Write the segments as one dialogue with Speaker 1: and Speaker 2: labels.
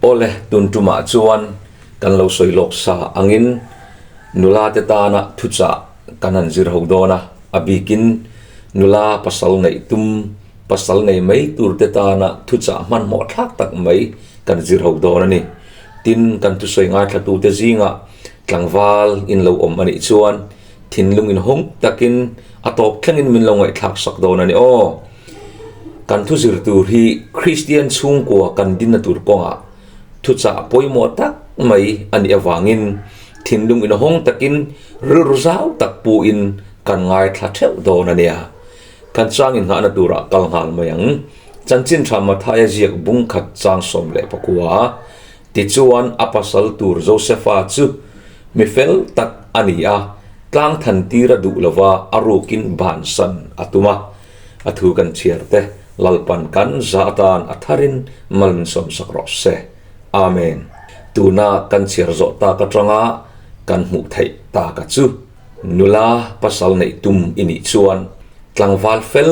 Speaker 1: Awle, tun tumah chuan kan lo sawi lawk sa angin nula te tana thuchah kan han zir ho dawn a, a bikin nula pasal neih tum, pasal nei mai tur te tana thuchah hmanhmawh thlak tak mai kan zir ho dawn a ni. Tin, kan thusawi ngaithlatute zingah tlangval in lo awm a nih chuan thinlung inhawng takin a tawp thlengin min lo ngaihthlak sak dawn a ni aw. Kan thu zir tur hi Kristian chhungkua kan dinna tur kawngah thuchah pawimawh tak mai a nih avangin thinlung inhawng takin rilru zau tak puin kan ngaithla theuh dawn a nia. Kan changin nghahna turah kal nghal mai ang. Chanchin tha Mathaia ziak bung khat chang 14 Tichuan a pasal tur Josefa chu mi fel tak a ni a, tlang than tir a duh lova a rukin bansan a tum a. A thu kan chhiar te Lalpan kan za atan a tharin mal min sawmsak rawh se. Amen. Tuna kan chhiar zawh tak atanga kan hmuh theih taka chu nula pasal neih tum i nih chuan tlangval fel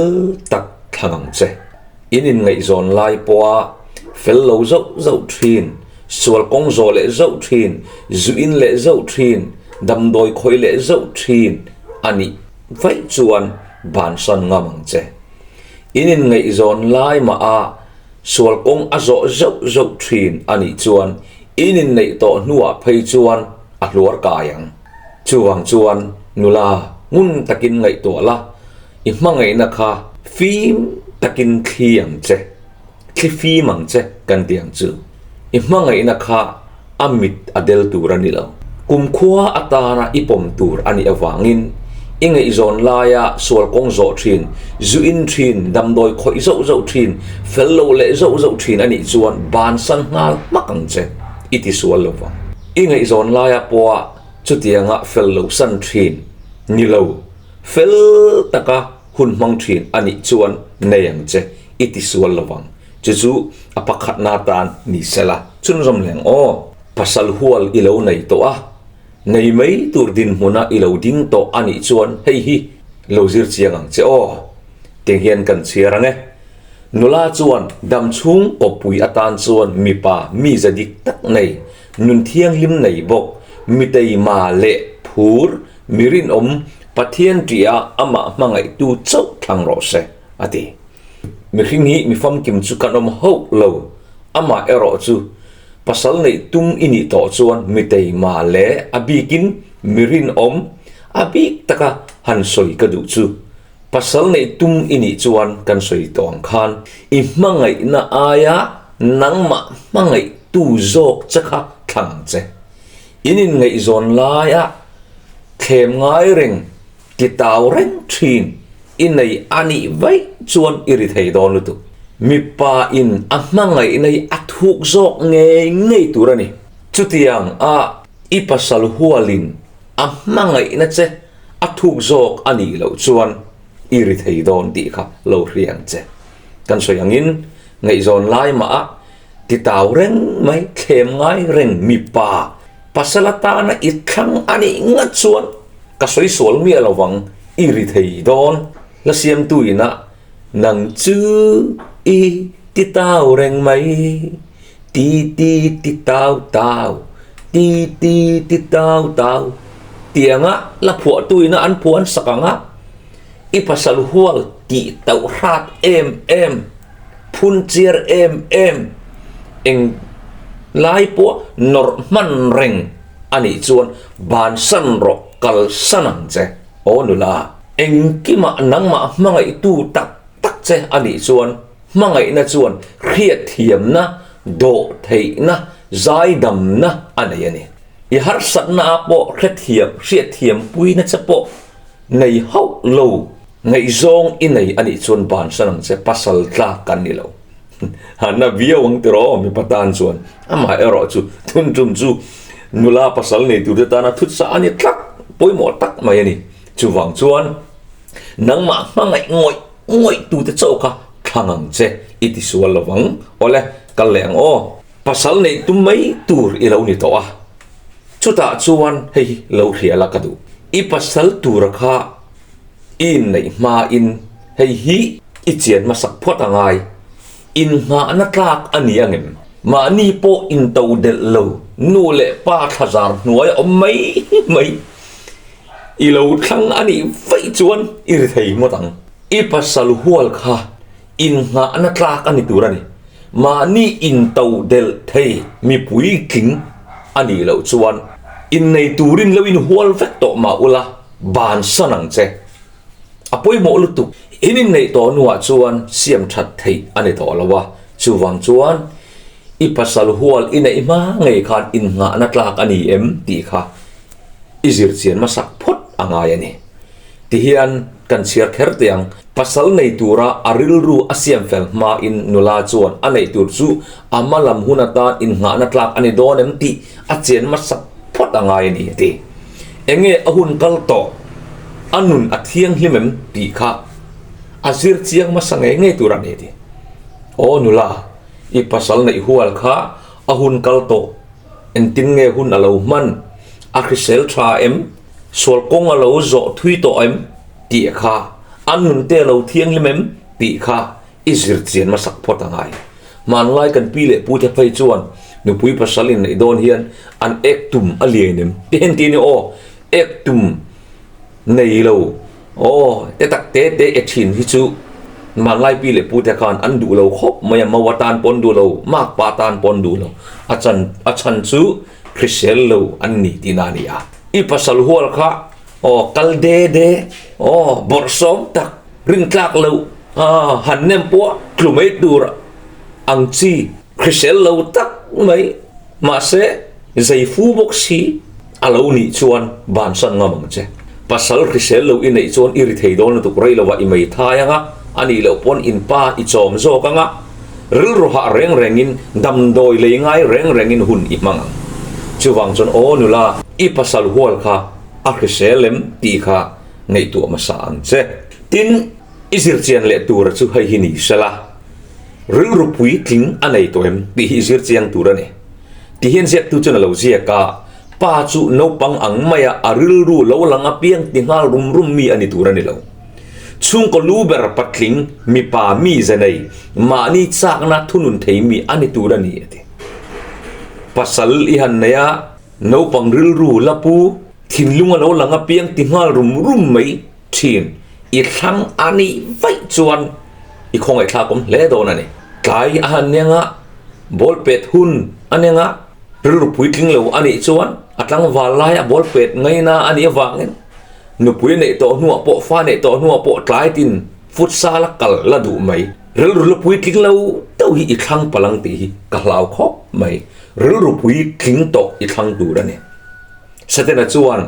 Speaker 1: tak thlang ang che. In inngaihzawn lai pawha fel lo zauh zauh thin, sual kawng zawh leh zauh thin, zu in leh zauh thin, damdawi khawih leh zauh thin a nih vaih chuan bansan ngam ang che. In inngaihzawn lai mah a sual kawng a zawh zauh zauh thin a nih chuan in inneih tawh hnuah phei chuan a hluar kai ang. Chuvang chuan nula ngun takin ngaihtuah la, I hmangaihna kha fim takin thli ang che, thli fim ang che kan ti ang chu. I hmangaihna kha a mit a del tur a ni lo. Kumkhua atana i pawm tur a nih avangin i ngaihzawn laia sual kawng zawh thin, zu in thin, damdawi khawih zauh zauh thin, fel lo leh zauh zauh thin a nih chuan bansan nghal hmak ang che, i ti sual lo vang. I ngaihzawn laia pawha chutianga fel lo san thin ni lo. Fel taka hun hmang thin a nih chuan nei ang che, i ti sual lo vang. Chu chu a pakhatna atan ni sela. Chhunzawm leng aw, pasal hual i lo nei tawh a, nei mai tur dinhmuna i lo ding tawh a nih chuan hei hi lo zir chiang ang che aw. Tiang hian kan chhiar ang e. Nula chuan dam chhung kawppui atan chuan mipa mize dik tak nei, nun thianghlim nei bawk, miteima leh phur Mi rinawm Pathian ṭiah amah hmangaihtu chauh thlang rawh se, a ti. Mihring hi mi famkim chu kan awm hauh lo, amah erawh chu pasal neih tum i nih tawh chuan mi teima leh a bikin mi rinawm a bik taka han sawi ka duh chu pasal neih tum i nih chuan kan sawi tawh ang khan i hmangaihna aia nangmah hmangaihtu zawk che kha thlang ang che. In inngaihzawn laia thlem ngai reng, ti tau reng thin i nei a nih vaih chuan i ri thei dawn lutuk. Mipa in a hmangaihna hi a thuk zawk ngei ngei tur a ni. Chutiang a i pasal hualin a hmangaihna che a thuk zawk a nih loh chuan i ri thei dawn tih kha lo hria ang che. Kan sawi angin ngaihzawn lai mah a Ti tau reng mai, thlem ngai reng mipa pasal atana i thlang a nih ngat chuan ka sawi sual miah lo vang, i ri thei dawn. La siamtu inah nang chu i ti tau reng mai, ti ti ti tau tau, ti ti ti tau tau tih anga la phuahtu ina an phuah an sak ang a, i pasal hual tih tauh hrat em em. Phun chiar em em eng lai pawh nawrh hman reng a nih chuan bansan rawh kalsan ang che aw nula. Engkimah nangmah hmangaihtu tak tak che a nih chuan hmangaihna chuan hriatthiamna, dawhtheihna, zaidamna a nei a ni. I harsatna ah pawh hrethiam hriatthiampuina che pawh nei hauh lo. Ngaihzawng i nei a nih chuan bansan ang che, pasal tlak kan ni lo. Hana viau ang tiraw mipa tan chuan. Amah erawh chu tun tum chu nula pasal nei tur te tana thutsa a ni tlak, pawimawh tak mai a ni. Chuvang chuan nangmah hmangaih ngawih ngawih tu te chauh kha thlang ang che i ti sual lo vang. Awle, kal leh ang aw. Pasal neih tum mai tur i lo ni tawh a, chutah chuan hei hi lo hria la ka duh. I pasal tura kha I inneih hmain hei hi i chian hmasak phawt a ngai. Inngahna tlak a ni angem? Mahni pawh intodelh lo nu leh pa thlazar hnuai a awm mai mai. I lo thlang a nih vaih chuan i ri thei ngawt ang. I pasal hual kha innghahna tlak a ni tur a ni. Mahni intodelh thei mipui tling a nih loh chuan innei turin lo inhual vek tawh mah ula bansan ang che. A pawimawh lutuk. In inneih tawh hnuah chuan siam that theih a ni tawh lo a, chuvang chuan i pasal hual i neih hma ngei khan innghahna tlak a ni em tih kha i zir chian hmasak phawt a ngai a ni. Tihian kan chhiar kher teh ang, pasal nei tura a rilru a siam fel hmain nula chuan a neih tur chu a hma lam hun atan innghahna tlak a ni dawn em tih a chian hmasak phawt a ngai a ni a ti. Enge a hun kal tawh? A nun a thianghlim em tih kha a zir chiang hmasa ngei ngei tur a ni ti. Aw nula, i pasal neih hual kha a hun kal tawh, engtin nge hun a lo hman, a hrisel tha em, sual kawng a lo zawh thui tawh em tih kha, a nun te a lo thianghlim em tih kha i zir chian hmasak phawt a ngai. Hmanlai kan pi leh pute phei chuan nupui pasal in neih dawn hian an ek tum a lian em? Ti hen ti ni aw, ek tum nei lo aw te tak te te e thin hi chu hmanlai pi leh pute khan an duh lo khawp mai a, mau atan pawn duh lo, makpa atan pawn duh lo, a chan a chhan chu hrisel lo an ni tihna a ni a. I pasal hual kha aw kal de de aw bawrhsawm tak Rintlak loh a han nem pawh tlu mai tur ang chi hrisel lo tak mai mahse zei fu bawk si a lo nih chuan bansan ngam ang che. Pasal hrisel lo i neih chuan i ri thei dawn lutuk rei lovah i mei thai ang a, a nih loh pawn in pa i chawm zawk ang a, rilru hah reng rengin damdawi lei ngai reng rengin hun i hmang ang. Chuvang chuan aw nula i pasal hual kha a hrisel em tih kha ngaihtuah hmasa ang che. Tin, i zirchian leh tura chu hei hi ni sela, rilru puitling a nei tawh em tih hi i zirchiang tur a ni. Ti hian ziaktu chuan a lo ziak a, pa chu naupang ang maia a rilru lo lang apiang ti nghal rum rum mi a ni tur a ni lo. Chhungkaw lu ber patling, mipa mi ze nei, mahni chakna thunun thei mi a ni tur a ni a ti. Pasal i han nei a, Naupang rilru la pu, thinlung a lo lang apiang ti nghal rum rum mai thin. I thlang a nih vaih chuan i khawngaihthlak awm hle dawn a ni. Tlai a han nia nga, ball pet hun a nia nga, rilru puitling lo a nih chuan a tlangval lai a ball pet ngaina a nih avangin nupui neih tawh hnuah pawh fa neih tawh hnuah pawh tlai tin futsal a kal la duh mai. Rilru la puitling lo deuh hi i thlang palang tih hi ka hlau khawp mai. Rilru puitling tawh i thlang tur a ni. Setana chuan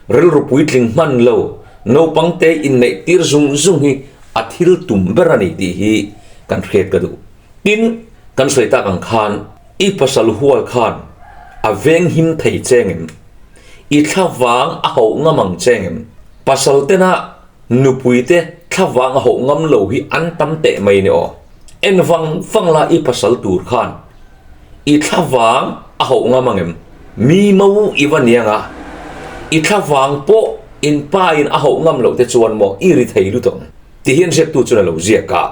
Speaker 1: rilru puitling hman lo naupangte inneih tir zung zung hi a thil tum ber a ni tih hi kan hriat ka duh. Tin, kan sawi tak ang khan i pasal hual khan a veng him thei cheng em? I thlavang a hauh ngam ang cheng em? Pasal tena nupuite thlavang a hauh ngam lo hi an tam teh mai ni aw. En vang vang la i pasal tur khan I thlavang a hauh ngam ang em? Mi mo i va niang a, i thlavang pawh in pa in a hauh ngam loh te chuan maw i ri thei lut ang? Ti hian ziaktu chuan a lo ziak a.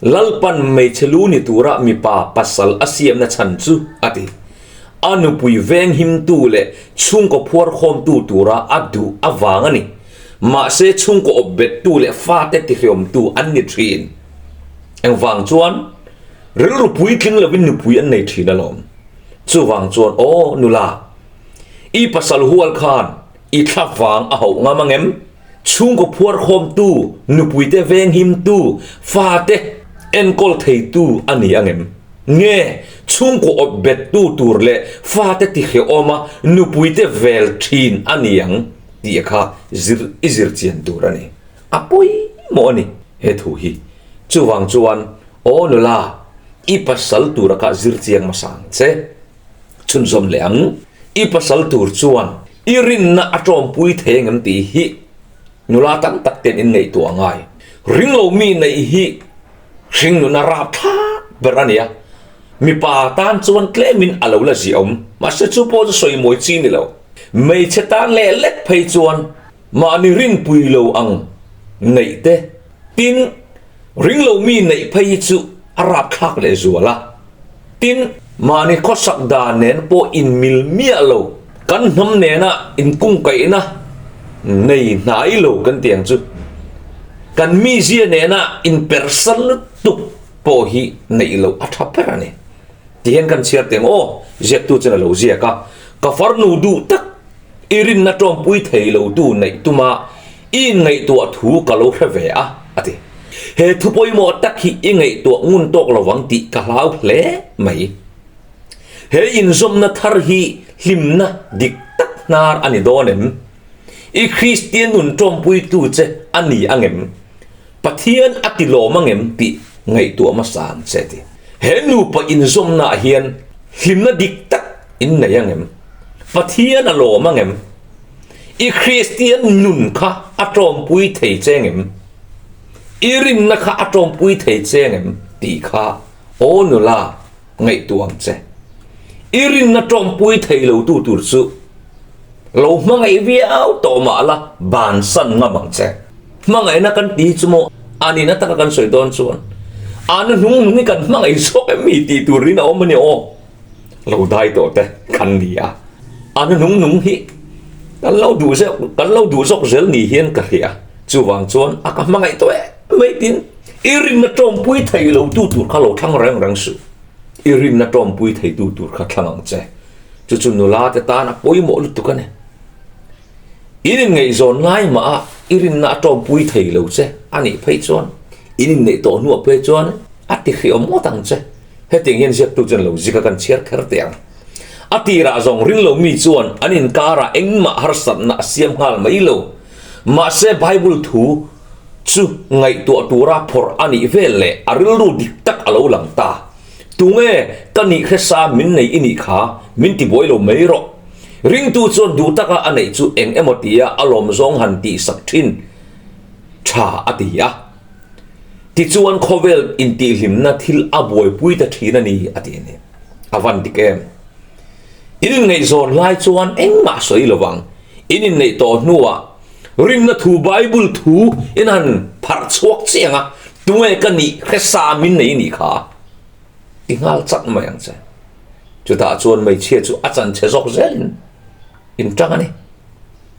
Speaker 1: Lalpan hmeichhe lu ni tura mipa pasal a siamna chhan chu a ti. A nupui venghimtu leh chhungkaw phuarkhawmtu tura a duh avang a ni. Mahse chhungkaw awpbettu leh fate tihriawmtu an ni thin. Engvang chuan? Rilru puitling lovin nupui an nei thin alawm. Chuvang chuan aw nula, i pasal hual khan i thla vang a hauh ngam ang em? Chhungkaw phuarkhawmtu, nupuite venghimtu, fate enkawl theitu a ni ang em? Nge chhungkaw awp bettu tur leh fate tihrehawma nupuite vel thin a ni ang tih kha zir i zir chian tur a ni. A pawimawh a ni he thu hi. Chuvang chuan Aw nula, i pasal tura kha zir chiang hmasa ang che. Chhunzawm leh ang, i pasal tur chuan i rinna a tawmpui thei ang em tih hi nula tam tak ten in ngaihtuah a ngai. Ring lo mi neih hi hring nuna rap thlak ber a nia. Mipa tan chuan tlemin a lo la ziah awm, mahse chu pawh chu sawi mawi chi ni lo. Hmeichhe tan leh lek phei chuan mahni rinpui lo ang neih te, tin, Ring lo mi neih phei hi chu a rapthlak leh zual a. Tin, Mahni khawsak dan nen pawh inmil miah lo, kan hnam nena inkungkaihna nei hnai lo kan tih ang chu. Kan mizia nena inpersan lutuk pawh hi neih loh a tha ber a ni. Tihian kan chhiar teng aw, ziaktu chuan a lo ziak a, ka farnu duh tak i rinna tawmpui thei lo tu neih tuma i inngaihtuah thu ka lo hre ve a, a ti. He thu pawimawh tak hi i ngaihtuah ngun tawk lo vang tih ka hlau hle mai. He inzawmna thar hi hlimna dik tak hnar a ni dawn em? I Kristian nun tawmpuitu che a ni angem? Pathian a ti lawm angem tih ngaihtuah hmasa ang che ti. He nupa inzawmnaah hian hlimna dik tak in nei angem? Pathian a lawm angem? I Kristian nun kha a tawmpui thei che angem? I rinna kha a tawmpui thei che angem tih kha aw nula ngaihtuah ang che. I rinna tawmpui thei lo tu tur chu lo hmangaih viau tawh mah la bansan ngam ang che. Hmangaihna kan ti hi chu maw a nihna taka kan sawi dawn chuan a na hnung hnung hi kan hmangaih zawk em mi tih turin a awm a ni aw. Lo dai tawh te kan ni a, a na hnung hnung hi kan lo duh zeuh kan lo duh zawk zel ni hian ka hria. Chuvang chuan a ka hmangaih tawh em mai tin i rinna tawmpui thei lo tu tur kha lo thlang reng reng suh. I rinna tawmpui thei tu tur kha thlang ang che. Chu chu nula te tan a pawimawh lutuk a ni. In inngaihzawn ngai mah a i rinna a tawmpui thei lo che a nih phei chuan in inneih tawh hnuah phei chuan a ti hriawm ngawt ang che. Hetiang hian ziaktu chuan lo zik a kan chhiar kher teh ang. A tirah zawng ring lo mi chuan an inkarah engmah harsatna a siam nghal mai lo. Mahse Bible thu chu ngaihtuah tura phawrh a nih vel leh a rilru dik tak a lo lang ta. Tunge ka nih hresa min nei i nih kha min ti buai lo mai rawh. Ringtu chuan duh taka a neih chu eng emaw tia a lawm zawng han tihsak thin tha a ti a. Tichuan khawvel intihhlimna thil a buaipui ta thin a ni a ti a ni. A van dik em? In inngaihzawn lai chuan engmah sawi lo vang. In inneih tawh hnuah rinna thu Bible thu in han pharh chhuak chiang a, tunge ka nih hresa min nei nih kha ti nghal chat mai ang che. Chutah chuan hmeichhia chu a chanchhe zawk zelin in tang a ni.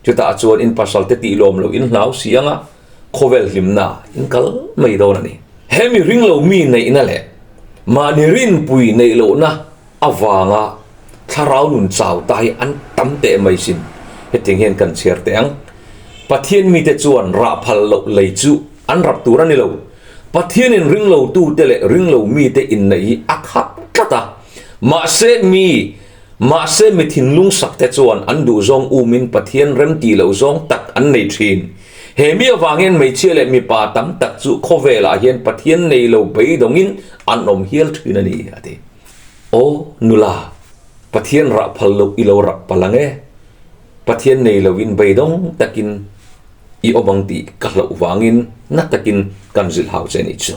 Speaker 1: Chutah chuan in pasal te tih lawm loh in hlau si ang a, khawvel hlimna in kal mai dawn a ni. He mi ringlo mi neihna leh mahni rinpui neih lohna avanga thlarau nun chau ta hi an tam teh mai sin. Hetiang hian kan chhiar teh ang. Pathian mite chuan rah phal loh lei chu an rap tur a ni lo. Pathianin ringlotute leh ringlo mite inneih hi a khap tlat a. Mahse mi, mahse mi thinlung sakte chuan an duhzawng umin Pathian remtih loh zawng tak an nei thin. He mi avang hian hmeichhia leh mipa tam tak chu khawvelah hian Pathian nei lo beidawngin an awm hial thin a ni, a ti. Aw nula, Pathian rah phal loh i lo rap palh ang e. Pathian nei loin beidawng takin i awm ang tih ka hlauh vangin na takin kan zilh hau che nih chu.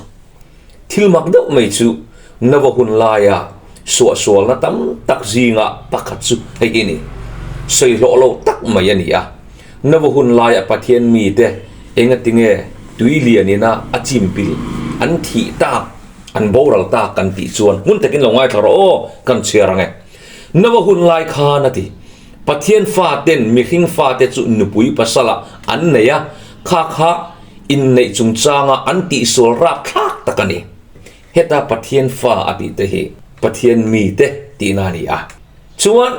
Speaker 1: Thil mak deuh mai chu Nova hun laia suahsualna tam tak zinga pakhat chu hei hi a ni. Sawi hlawh lo tak mai a ni a. Nova hun laia Pathian mite engatinge tui lian ina a chimpil an thih tak, an boral tak kan tih chuan hmun takin lo ngaithla rawh aw, kan chhiar ang e. Nova hun lai khan a ti. Pathian faten mihring fate chu nupui pasala an nei a, kha kha inneih chungchanga an tihsual rapthlak tak a ni. Heta Pathian fa a tih te hi Pathian mite tihna a ni a. Chuan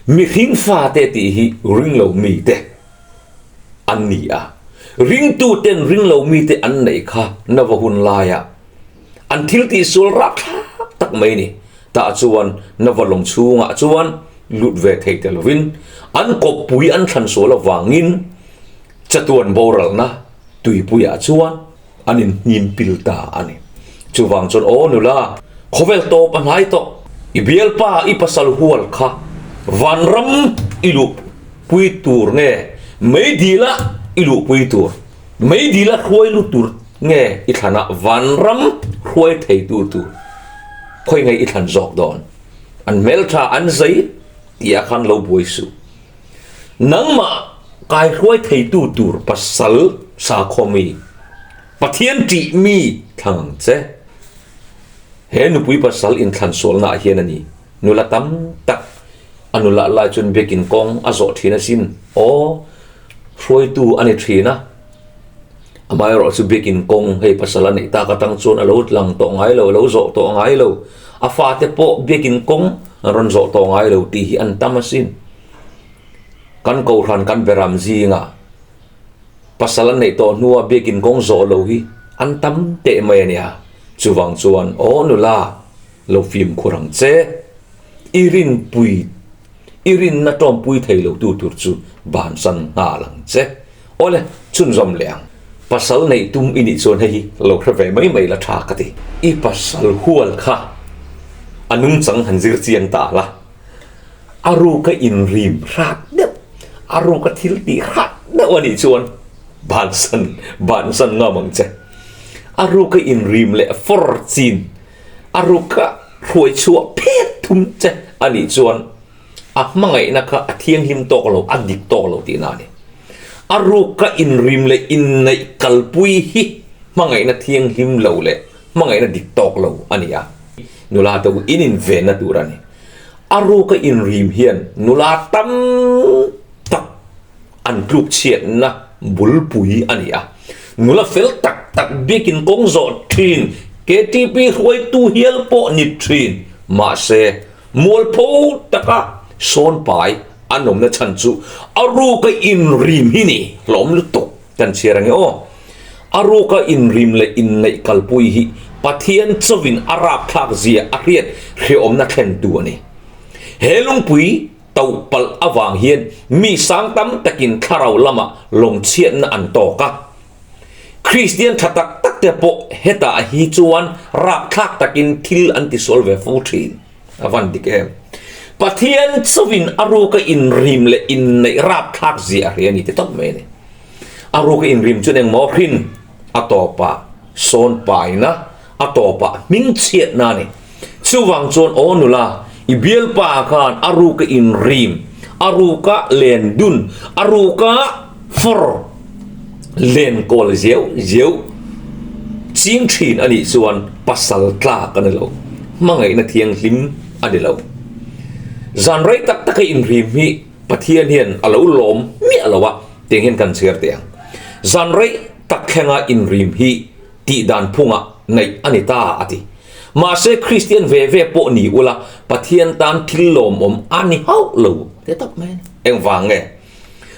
Speaker 1: mihring fate tih hi ringlo mite an ni a. Ringtuten ringlo mite an neih kha Nova hun laia an thil tihsual rapthlak tak mai a ni. Tah chuan Nova lawng chhungah chuan lut ve thei ta lovin an kawppui an thlan sual avangin chatuan boralna tuipuiah chuan an inhnim pil ta a ni. Chuvang chuan aw nula, khawvel tawp a hnai tawh, i bialpa i pasal hual kha vanram i luhpui tur nge meidila i luhpui tur, meidila hruai lut tur nge i thlanah vanram hruai thei tur tur khawi nge i thlan zawk dawn? An hmeltha an zei tih ah khan lo buai suh. Nangmah kaihruai theitu tur pasal sakhaw mi, Pathian ṭih mi thlang ang che. He nupui pasal inthlan sualnaah hian a ni. Nula tam tak a nula lai chuan biakin kawng a zawh thin asin. Aw, hruaitu a ni thin a. Amaherawh chu biakin kawng hei pasal a neih tak atang chuan a lo lang tawh ngai lo, a lo zawh tawh ngai lo. A fate pawh biakin kawng an rawn zawh tawh ngai lo tih hi an tam asin. Kan kohhran kan beram zingah pasal an neih tawh hnua biakin kawng zawh lo hi an tam teh mai a nia. Chuvang chuan aw nula lo fimkhur ang che. I rinpui, i rinna tawmpui thei lo tu tur chu bansan nghal ang che. Awle, chhunzawm leh ang. Pasal neih tum i nih chuan hei hi lo hre ve mai mai la tha ka ti. I pasal hual kha a nungchang han zir chiang ta la, a ruka inrim hrat deuh, a ruka thil tih hrat deuh a nih chuan bansan bansan ngam ang che. A ruka inrim leh fawr chin, a ruka hruai chhuah phet thum che a nih chuan A hmangaihna kha a thianghlim tawk lo, a dik tawk lo tihna a ni. A ruka inrim leh inneih kalpui hi hmangaihna thianghlim lo leh hmangaihna dik tawk lo a ni a. Nula te u in invenna tur a ni. A ruka inrim hian nula tam tak an tluk chhiatna bulpui a ni a. Nula fel tak tak biakin kawng zawh thin, KTP hruaitu hial pawh ni thin mahse, Mualpho taka sawn pai an awmna chhan chu a ruka inrim hi ni hlawm lutuk kan chhiar ange aw. A ruka inrim leh inneih kalpui hi Pathian chauhin a rapthlak zia a hriat hreawmna thlentu a ni. He lungpui to palh avang hian mi sang tam takin thlarau lamah lawngchhiatna an tawk a. Kristian tha tak tak te pawh hetah hi chuan rapthlak takin thil an tisual ve fo thin. A van dik em? Pathian chauhin a ruka inrim leh inneih rapthlak zia a hria a ni ti tawp mai a ni. A ruka inrim chuan engmaw hrin a tawpah sawn paina, a tawpah hmingchhiatna a ni. Chuvang chuan aw nula, i bialpa khan a ruka inrim, a ruka len dun, a ruka fawr len kawl zeuh zeuh ching thin a nih chuan pasal tlak a ni lo, hmangaihna thianghlim a ni lo. Zan rei tak taka inrim hi Pathian hian a lo lawm miah lo a, tiang hian kan chhiar teh ang. Zan rei tak thlenga inrim hi tih dan phungah ngaih a ni ta, a ti. Mahse, Kristian ve ve pawh ni ula, Pathian tan thil lawmawm a ni hauh lo ti tawp mai a ni. Engvang nge?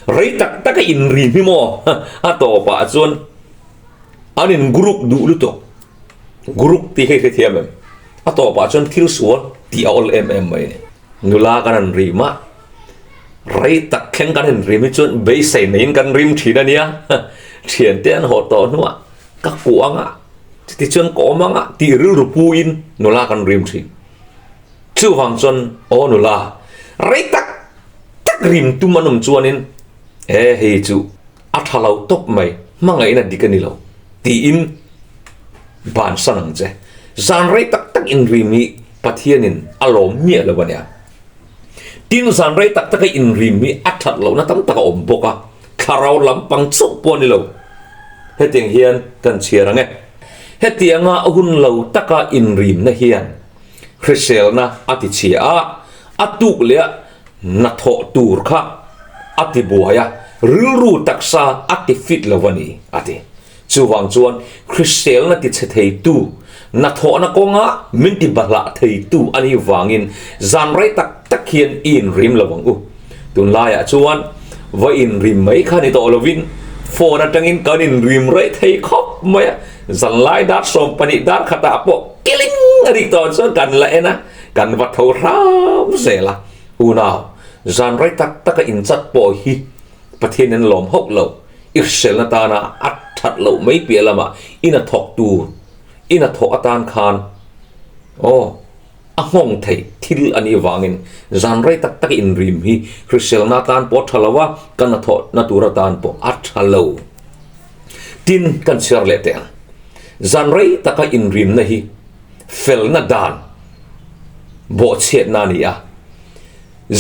Speaker 1: Rei tak taka inrim hi maw? A tawpah chuan an in group duh lutuk. Group tih hi hrethiam em? A tawpah chuan thil sual tih a awl em em mai a ni. Nula kan han rim a, rei tak thleng kan han rim hi chuan beisei neiin kan rim thin a nia. Thiante an haw tawh hnuah ka kuah anga, chuti chuan ka awm anga tih rilru puin nula kan rim thin. Chuvang chuan aw nula, rei tak tak rim tum an awm chuanin e hei chu a tha lo tawp mai, hmangaihna dik a ni lo tiin bansan ang che. Zan rei tak tak inrim hi Pathianin a lawm miah lo a nia. Tin, zan rei tak taka inrim hi a that lohna tam tak a awm bawk a, thlarau lampang chauh pawh a ni lo. Hetiang hian kan chhiar ang e. Hetianga hun lo taka inrimna hian hriselna a ti chhia a, a tuk leh a hnathawh tur kha a ti buai a, rilru taksa a ti fit lo a ni, a ti. Chuvang chuan hriselna ti chhe theitu, hnathawhna kawnga min ti bahlah theitu a nih vangin zan rei tak tak hian i inrim lo ang u. Tunlaiah chuan va inrim mai kha ni tawh lovin phone atangin kan inrim rei thei khawp mai a, zanlai dar 12 dar khatah pawh kiling a rik tawh chuan kan la en a, kan va tho hram zel a. Unau, zan rei tak taka inchat pawh hi Pathian in lawm hauh lo. I hriselna tana a that loh mai piah lamah i na thawk tur, i na thawh atan khan aw a nghawng theih thil a nih vangin zan rei tak tak inrim hi hriselna atan pawh a tha lo a, ka na thawhna tur atan pawh a tha lo. Tin, kan chhiar leh teh ang. Zan rei taka inrimna hi felna dan bawhchhiatna a ni a.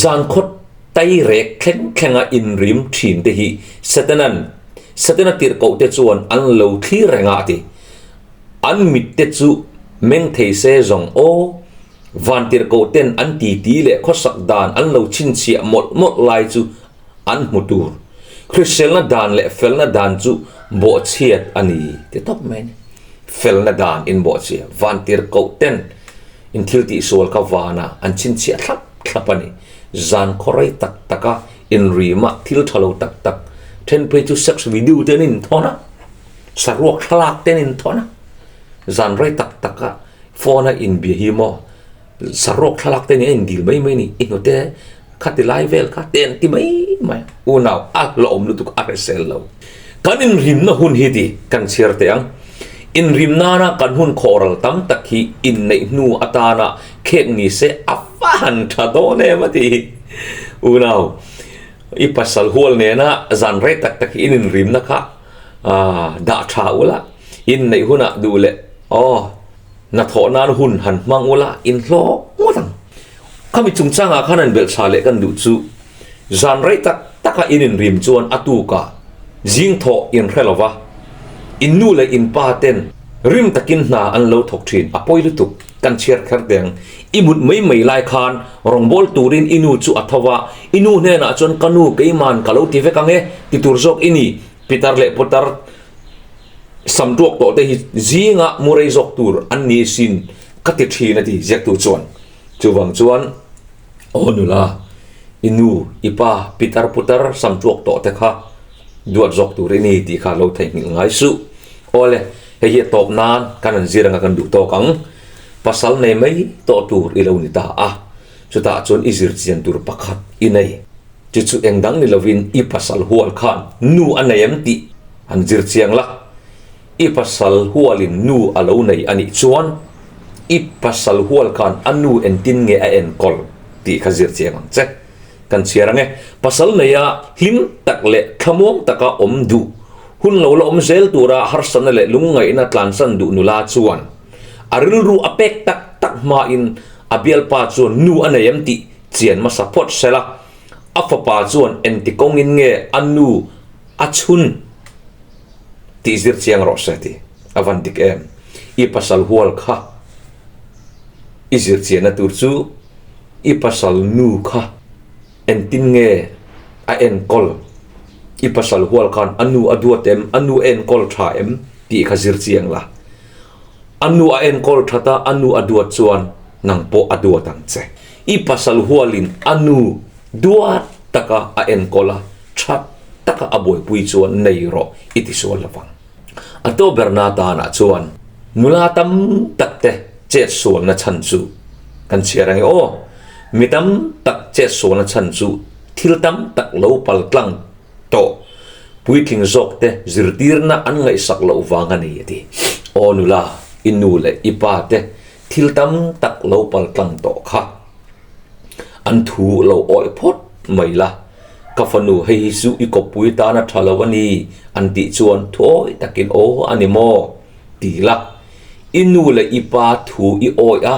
Speaker 1: Zan khawt tai rek thleng thlenga inrim thin te hi Satanan Satana tirhkoh te chuan an lo thlir reng a, a ti. An mit te chu meng thei se zawng aw, Vantirhkoh ten an titi leh khawsak dan an lo chhinchhiah mawlh mawlh lai chu an hmu tur. Hriselna dan leh felna dan chu bawhchhiat a ni ti tawp mai a ni. Felna dan in bawhchhia vantirhkoh ten in thil tihsual kha vana an chhinchhiah thlap thlap a ni. Zan khawrei tak taka inrima thil tha lo tak tak then phei chu sex video te an inthawn a, saruak thlalak te an inthawn a, zan rei tak taka phone a inbia hi maw saruak thlalak te nen a indil mai mai a ni. I hnute Khati lai vel kha ten ti mai mai unau a hlawhawm lutuk a hrisel lo. Kan inrimna hun hi ti kan chhiar teh ang. Inrim nana kan hun khawhral tam tak hi inneih hnu atana khek ni se a va han tha dawn em a ti. Unau, i pasal hual nena zan rei tak tak hi in inrimna kha dah tha ula, inneih hunah duh leh aw hnathawh nan hun han hmang ula inhlawk ngawt ang. Khami chungchangah khan an belhchhah leh kan duh chu zan rei tak taka in inrim chuan a tukah zing thawh in hre lova, in nu leh in pa ten rim takin hna an lo thawk thin a pawi lutuk kan chhiar kher teh ang. I mut mai mai lai khan rawngbâwl turin i nu chu a tho va, i nu hnenah chuan ka nu keiman ka lo ti vek ang e ti tur zawk i ni, pitar leh putar sam tuak tawh te hi zingah mu rei zawk tur an ni sin ka ti thin a ti ziaktu chuan. Chuvang chuan aw nula, i nu, i pa, pitar putar sam tuak tawh te kha duat zawk tur i ni tih kha lo theihnghilh ngai suh. Awle, hei hi a tawp nan kan an zir anga kan duh tawk ang. Pasal nei mai tawh tur i lo ni ta a, chutah chuan i zir chian tur pakhat i nei. Chu chu eng dang ni lovin i pasal hual khan nu a nei em tih han zir chiang la. I pasal hualin nu a lo nei a nih chuan i pasal hual khan a nu entin nge a enkawl tih kha zir chiang ang che. Kan chhiar ang e, pasal neia hlim tak leh thlamuang taka awm duh, hun lo la awm zel tura harsatna leh lungngaihna tlansan duh nula chuan a rilru a pek tak tak hmain a bialpa chuan nu a nei em tih chian hmasa phawt sela, a fapa chuan engti kawngin nge a nu a chhun? Tih zir chiang rawh se ti a van dik em? I pasal hual kha i zir chianna tur chu i pasal nu kha engtin nge a enkawl? I pasal hual khan a nu a duat em? A nu a enkawl tha em? Tih kha zir chiang la. A nu a enkawl that a, a nu a duat chuan nang pawh a duat ang che. I pasal hualin a nu duat taka a enkawl a, that taka a buaipui chuan nei rawh i ti sual lovang. A to berna tanah chuan nula tam tak te chet sualna chhan chu kan chhiar ange aw. Mi tam tak chet sualna chhan chu thil tam tak lo pal tlang tawh puitling zawk te zirtirna an ngaihsak loh vang a ni a ti. Aw nula, i nu leh i pa te thil tam tak lo pal tlang tawh kha an thu lo awih phawt mai la, ka fanu hei hi chu i kawppui tana tha lo a ni an tih chuan thuawi takin aw a ni maw ti la, i nu leh i pa thu i awih a,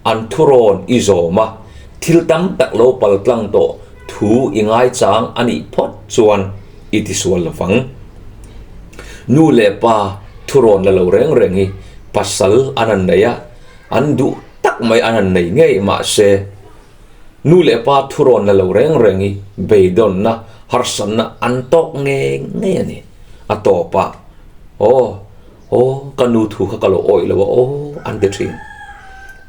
Speaker 1: An thurawn i zawm a, thil tam tak lo pal tlang tawh thu i ngaichang a nih phawt chuan i tisual lo vang. Nu leh pa thurawn la lo reng reng hi pasal an han nei a, an duh tak mai an han nei ngei mahse nu leh pa thurawn la lo reng reng hi beidawnna, harsatna an tawk ngei ngei a ni. A tawpah, Aw. Aw, ka nu thu kha ka lo awih lo a aw, an ti thin.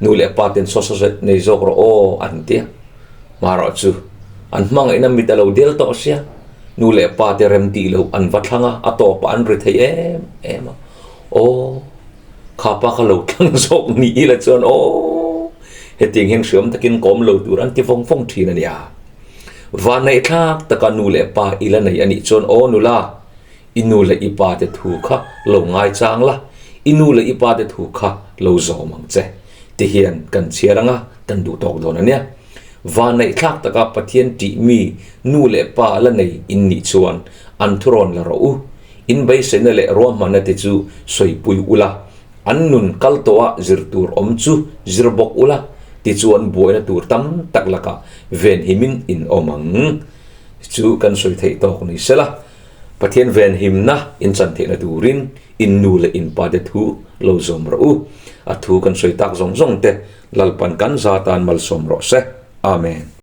Speaker 1: Nu leh pa ten saw saw zet nei zawk rawh aw, an ti a. Marawh chu an hmangaihna mit a lo del tawh sia, nu leh pa te rem tih loh an va thlang a, a tawpah an ri thei em em a. Aw, kha pa kha lo thlang zawk ni ila chuan aw, hetiang hian hriam takin kawm lo tur an ti vawng vawng thin a nia. Vanneihthlak taka nu leh pa ila nei a nih chuan aw nula, I nu leh i pa te thu kha lo ngaichang la, i nu leh i pa te thu kha lo zawm ang che. Ti hian kan chhiar anga kan duh tawk dawn a nia. Vanneihthlak taka Pathian tih mi nu leh pa la nei in nih chuan an thurawn la rawh u. In beiseina leh ruahmanna te chu sawipui ula, an nun kal tawha zir tur awm chu zir bawk ula, tichuan buaina tur tam tak lakah venhimin in awm ang. Chu kan sawi theih tawk ni sela. Pathian venhimna in chan theihna turin in nu leh in pa te thu lo zawm rawh u. A thu kan sawi tak zawng zawng te Lalpan kan za tan malsawm rawh se. Amen.